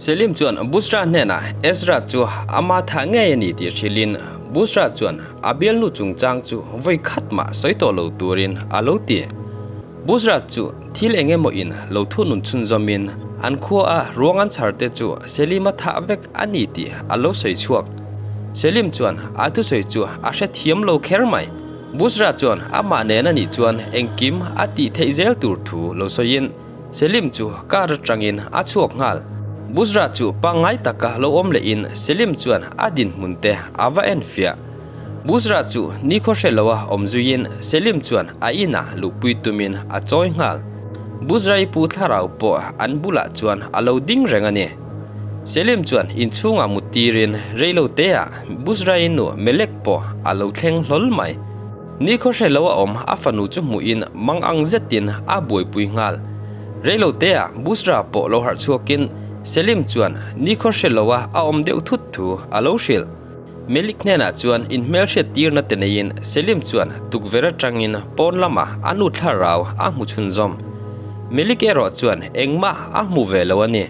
Selim chuan Busra hnenah Ezra chu ama thah ngei a ni tih hrilhin Busra chuan a bialnu chungchang chu vawi khat mah sawi tawh lo turin a lo ti. Busra chu thil eng emaw in lo thunun chhunzawmin an khua a ruang an chhar te chu Selim a thah vek a ni tih a lo sawi chhuak. Selim chuan a thusawi chu a hrethiam lo kher mai. Busra chuan amah nen a nih chuan engkim a tih theih zel tur thu lo sawiin Selim chu car atangin a chhuak nghal. Busra chu pangngai taka lo awm lehin Selim chuan a dinhmun te a va enfiah. Busra chu nikhaw hre loa awm zuiin Selim chuan a inah luhpui tumin a chawi nghal. Busra-i pu thlarau pawh an bulah chuan a lo ding reng a ni. Selim chuan inchhungah mut tirin reilo teah Busra-i nu Melek pawh a lo thleng hlawl mai. Nikhaw hre loa awm a fanu chu hmuhin mangang zetin a buaipui nghal. Reilo teah Busra pawh lo harh chhuakin Selim chuan nikhaw hre loa a awm deuh thut thu a lo hrilh. Melik hnenah chuan inhmelhriat tirna te neiin Selim chuan tukverh atangin pawn lamah a nu thlarau a hmu chhunzawm. Melik erawh chuan engmah a hmu ve lo a ni.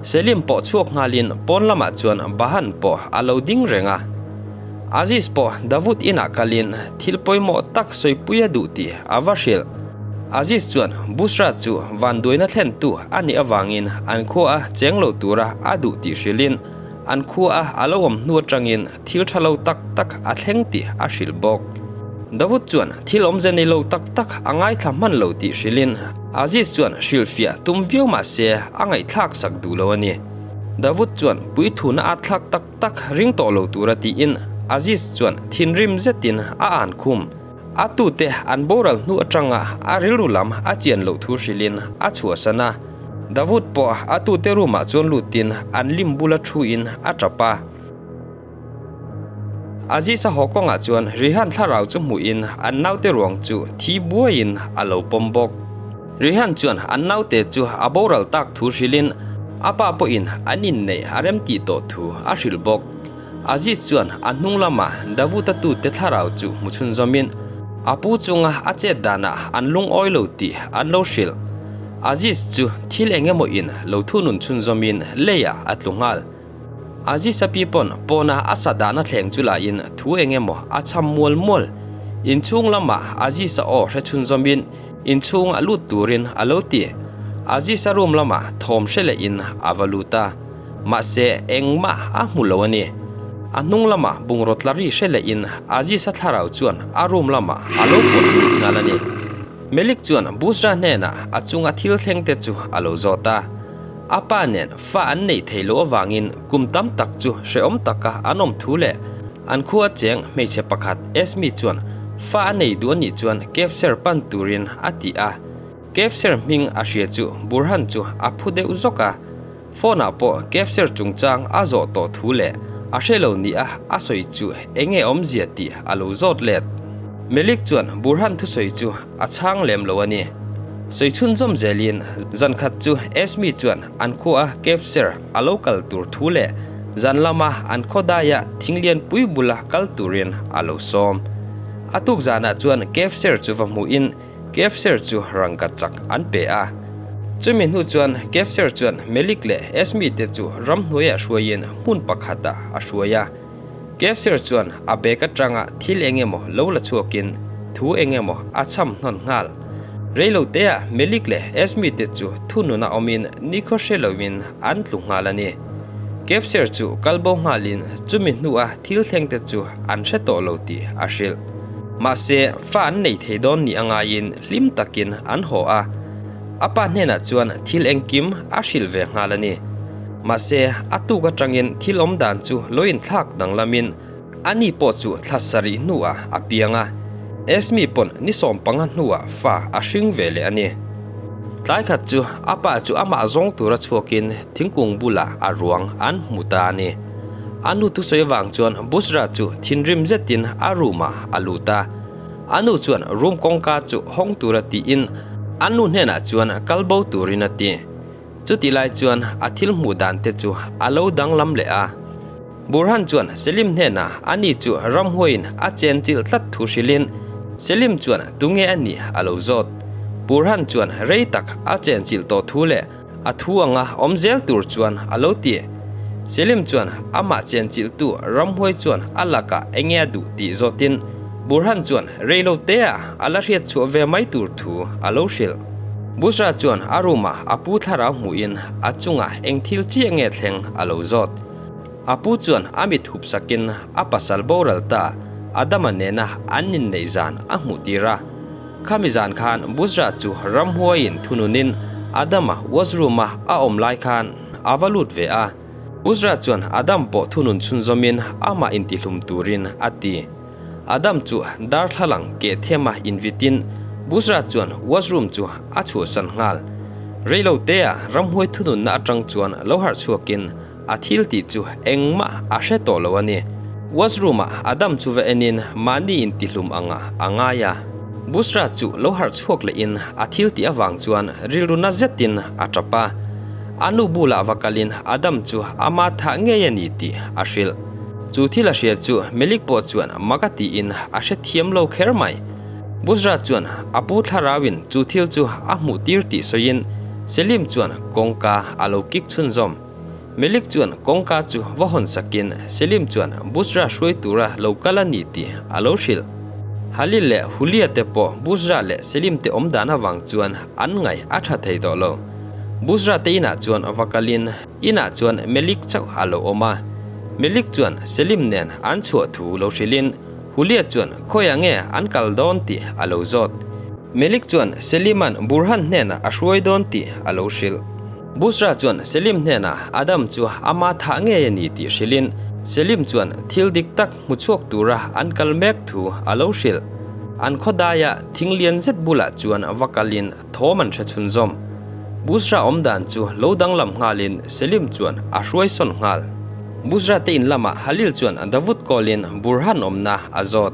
Selim pawh chhuak nghalin pawn lamah chuan Bahan pawh a lo ding reng a. Aziz pawh Davut inah kalin thil pawimawh tak sawipui a duh tih a va hrilh. Aziz chuan Busra chu vanduaina thlentu a nih avangin an khua a cheng lo tura a duh tih hrilhin An khua a a lo awm hnu atangin thil tha lo tak tak a thleng tih a hrilh bawk. Davut chuan thil awmze nei lo tak tak a ngaithla hman lo tih hrilhin Aziz chuan hrilhfiah tum viau mah se a ngaihthlak sak duh lo a ni. Davut chuan puithuna a thlak tak tak ring tawh lo tura tiin Aziz chuan thinrim zetin a an khum. A tute an boral hnu atanga a rilru lam a chian loh thu hrilhin a chhuahsan a. Davut pawh a tute room ah chuan lutin an lim bula thuin a tap a. Aziz a haw kawngah chuan Rihan thlarau chu hmuhin an naute ruang chu thi buaiin a lo pawm bawk. Rihan chuan an naute chu a boral tak thu hrilhin a pa pawhin an inneih a remtih tawh thu a hrilh bawk. Aziz chuan a hnung lamah Davuta tute thlarau chu hmu chhunzawmin a pu chunga a chet danah an lungawi lo tih an lo hrilh. Aziz chu thil eng emaw in lo thunun chhunzawmin leiah a tlu nghal. Aziz a pi pawn pawna a sa dahna thleng chu lahin thu eng emaw a cham mual mual. Inchhung lamah Aziz a aw hre chhunzawmin inchhunga lut turin a lo ti. Aziz a room lamah thawm hre lehin a va lut a. Mahse, engmah a hmu lo a ni. A hnung lamah bungraw tla ri hre lehin Aziz-a thlarau chuan a room lamah a lo pawt lut nghal a ni. Melik chuan Busra hnenah a chunga thil thleng te chu a lo zawt a. A pa nen fa an neih theih loh avangin kum tam tak chu hrehawm taka an awm thu leh an khua cheng hmeichhe pakhat Esmi chuan fa a nei duh a nih chuan Kefser pan turin a ti a. Kefser hming a hria chu Burhan chu a phu deuh zawk a. Phone ah pawh Kefser chungchang a zawh tawh thu leh a hre lo ni a a sawi chu enge awmzia tih a lo zawt let. Melik chuan Burhan thusawi chu a chhang lem lo a ni. Sawi chhunzawm zelin zan khat chu Esmi chuan an khua a Kefser a lo kal tur thu leh zan lama an khaw daia thinglian pui bula kal turin a lo sawm. A tuk zanah chuan Kefser chu va hmuhin Kefser chu rangka chak an pe a. Chumi hnu chuan Kefser chuan Melik leh Esmi te chu ramhnuaiah hruaiin hmun pakhatah a hruai a. Kefser chuan a bag atanga thil eng emaw lo la chhuakin thu eng emaw a chham hnawn nghal. Reilo teah Melik leh Esmi te chu thununa awmin nikhaw hre loin an tlu nghal a ni. Kefser chu kalbo nghalin chumi hnua thil thleng te chu an hre tawh lo tih a hrilh. Mahse, fa an nei thei dawn nih a ngaiin hlim takin an haw a, a pa hnenah chuan thil engkim a hrilh ve nghal a ni. Mahse, a tuk atangin thil awm dan chu lo inthlak danglamin a ni pawh chu thla sarih hnuah a piang a, Esmi pawn ni 15 hnuah fa a hring ve leh a ni. Tlai khat chu a pa chu amah zawng tura chhuakin thingkung bulah a ruang an hmu ta a ni. A nu thusawi avang chuan Busra chu thinrim zetin a room ah a lut a. A nu chuan room kawngka chu hawng tura tiin a nu hnenah chuan kal bo turin a ti. Chutih lai chuan a thil hmuh dan te chu a lo danglam leh a. Burhan chuan Selim hnenah a ni chu ramhuaiin a chen chilh tlat thu hrilhin Selim chuan tunge a nih a lo zawt. Burhan chuan rei tak a chen chilh tawh thu leh. A thu anga awm zel tur chuan a lo ti. Selim chuan amah chenchilhtu ramhuai chuan a lakah enge a duh tih zawtin Burhan chuan reilo tea a la hriat chhuah ve mai tur thu a lo hrilh. Busra chuan a room-ah a pu thlarau hmuhin a chungah eng thil chiah nge thleng a lo zawt. A pu chuan a mit hup sakin a pasal boral ta Adama nena an inneih zan a hmuh tir a. Khami zan khan Busra chu ramhuaiin thununin Adama washroom-a a awm lai khan a va lut ve a. Busra chuan Adam pawh thunun chhunzawmin amah intihlum turin a ti. Adam chu darthlalang keh thema invitin Busra chuan washroom chu a chhuahsan nghal. Reilotea ramhuai thununna atang chuan lo harh chhuakin A thil tih chu engmah a hre tawh lo a ni. Washroom-ah Adam chu va enin mahni intihlum anga a ngai a. Bushra chu lo harh chhuak lehin a thil tih avang chuan rilru na zetin a tap a. A nu bulah va kalin Adam chu ama thah ngei a ni tih a hrilh. Chu thil a hria chu Melik pawh chuan mak a tiin a hrethiam lo kher mai. Bushra chuan a pu thlarauin chu thil chu a hmuh tir tih sawiin Selim chuan kawngka a lo kik chhunzawm. Melik chuan kawngka chu va hawn sakin Selim chuan Busra hruai tura lo kal a ni tih a lo hrilh. Halil leh Hulia te pawh Busra leh Selim te awm dan avang chuan an ngaih a tha thei tawh lo. Busra te inah chuan va kalin inah chuan Melik chauh a lo awm a. Melik chuan Selim nen an chhuah thu lo hrilhin Hulia chuan khawiah nge an kal dawn tih a lo zawt. Melik chuan Selima'n Burhan hnenah a hruai dawn tih a lo hrilh. Busra chuan Selim hnenah Adam chu ama thah ngei a ni tih hrilhin Selim chuan thil dik tak hmu chhuak tura an kal mek thu a lo hrilh. An khaw daia thing lian zet bulah chuan va kalin thawm an hre chhunzawm. Busra awm dan chu lo danglam nghalin Selim chuan a hruai sawn nghal. Busra te in lamah Halil chuan Davut kawlin Burhan awmna a zawt.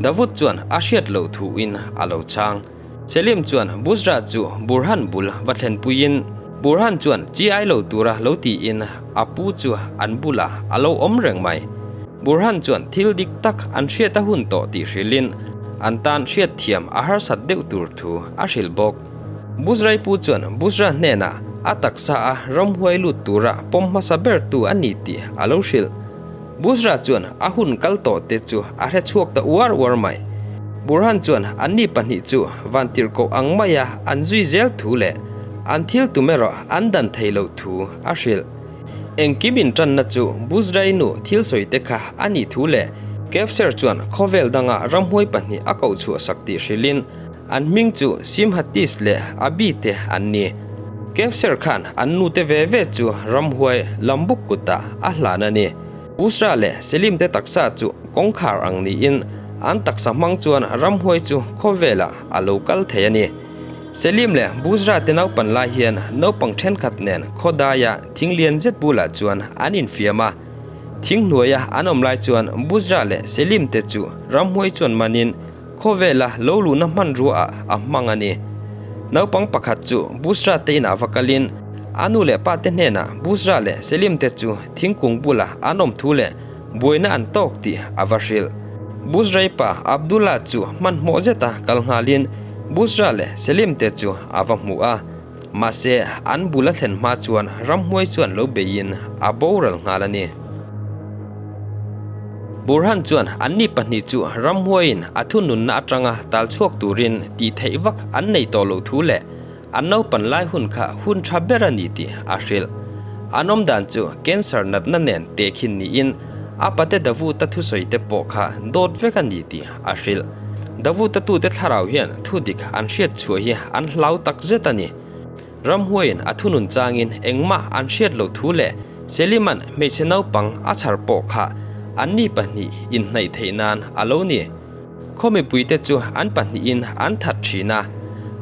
Davut chuan a hriat loh thuin a lo chhang. Selim chuan Busra chu Burhan bul va thlenpuiin Burhan chuan chi ai lo tura lo tiin a pu chu an bulah a lo awm reng mai. Burhan chuan thil dik tak an hriat a hun tawh tih hrilhin an tan hriatthiam a harsat deuh tur thu a hrilh bawk. Busrai pu chuan Busra hnenah a taksa a ramhuai lut tura pawm hmasa bertu a ni tih a lo hrilh. Busra chuan a hun kal tawh te chu a hre chhuak ta uar uar mai. Burhan chuan anni pahnih chu vantirhkoh ang maia an zui zel thu leh an thil tum erawh an dan thei loh thu a hrilh. Engkim intanna chu Busrai nu thil sawi te kha a nih thu leh Kevser chuan khawvel danga ramhuai pahnih a koh chhuah sak tih hrilhin An hming chu Simhatis leh Abi te an ni. Kevser khan an nute ve ve chu ramhuai Lambuk kutah a hlan a ni. Busra leh Selim te taksa chu kawngkhar ang niin an taksa hmang chuan ramhuai chu khawvelah a lo kal thei a ni. Selim leh Busra te naupan lai hian naupang thenkhat nen khawdaia thing lian zet bulah chuan an infiam a. Thing hnuaia an awm lai chuan Busra leh Selim te chu ramhuai chuan manin Khawvela lo luhna hmanrua ah a hmang a ni. Naupang pakhat chu Busra te inah va kalin a nu leh pa te hnenah Busra leh Selim te chu thingkung bulah an awm thu leh buaina an tawk tih a va hrilh. Busrai pa Abdullah chu hmanhmawh zeta kal nghalin Busra leh Selim te chu a va hmu a. Mahse, an bul a thlen hma chuan ramhnuai chuan lo beiin a boral nghal a ni. Burhan chuan anni pahnih chu ramhnuaiin a thununna atanga tal chhuak turin tih theih vak an nei tawh loh thu leh an naupan lai hun kha hun tha ber a ni tih a hrilh. An awm dan chu cancer natna nen tehkhin niin a pate Davuta thusawi te pawh kha dawt vek a ni tih a hrilh. Davuta tute thlarau hian thu dik an hriat chhuah hi an hlau tak zet a ni. Ramhuaiin a thunun changin engmah an hriat loh thu leh Seliman hmeichhe naupang a chhar pawh kha anni pahnih inhnaih theih nan a lo ni. Khaw mipuite chu an pahnihin an that thin a,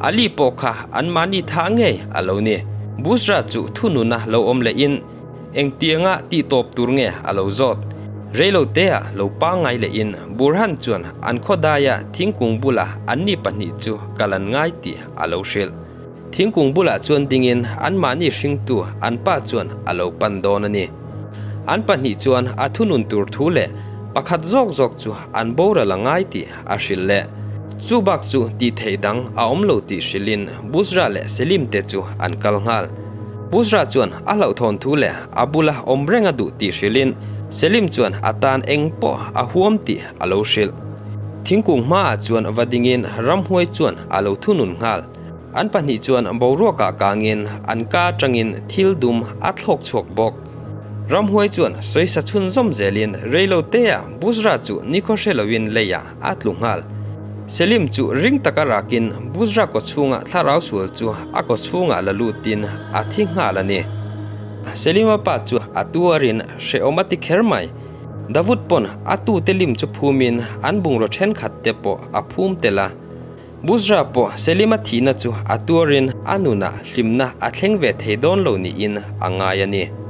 Ali pawh kha anmahni thah ngei a lo ni. Busra chu thununa lo awm lehin Engtianga tih tawp tur nge a lo zawt? Reilo tea lo pangngai lehin Burhan chuan an khaw daia thingkung bulah anni pahnih chu kal an ngai tih a lo hrilh. Thingkung bulah chuan dingin anmahni hringtu an pa chuan a lo pan dawn a ni. An pahnih chuan a thunun tur thu leh pakhat zawk zawk chu an boral a ngai tih a hrilh leh. Chu bak chu tih theih dang a awm lo tih hrilhin Busra leh Selim te chu an kal nghal. Busra chuan a hlauhthawn thu leh a bula awm reng a duh tih hrilhin Selim chuan a tan eng pawh a huam tih a lo hrilh. Thingkung hmaah chuan va dingin ramhuai chuan a lo thunun nghal. An pahnih chuan boruakah kangin an ka atangin thil dum a thlawk chhuak bawk. Ramhuai chuan sawisa chhunzawm zelin reilotea Busra chu nikhaw hre loin leiah a tlu nghal. Selim chu ring taka rakin Busra kaw chhunga thlarau sual chu a kaw chhungah la lutin a thi nghal a ni. Selima pa chu a tuarin hrehawm a ti kher mai. Davut pawn a tute lim chu phumin an bungraw thenkhat te pawh a phum tel a. Busra pawh Selima thihna chu a tuarin a nunah hlimna a thleng ve thei dawn lo niin a ngai a ni.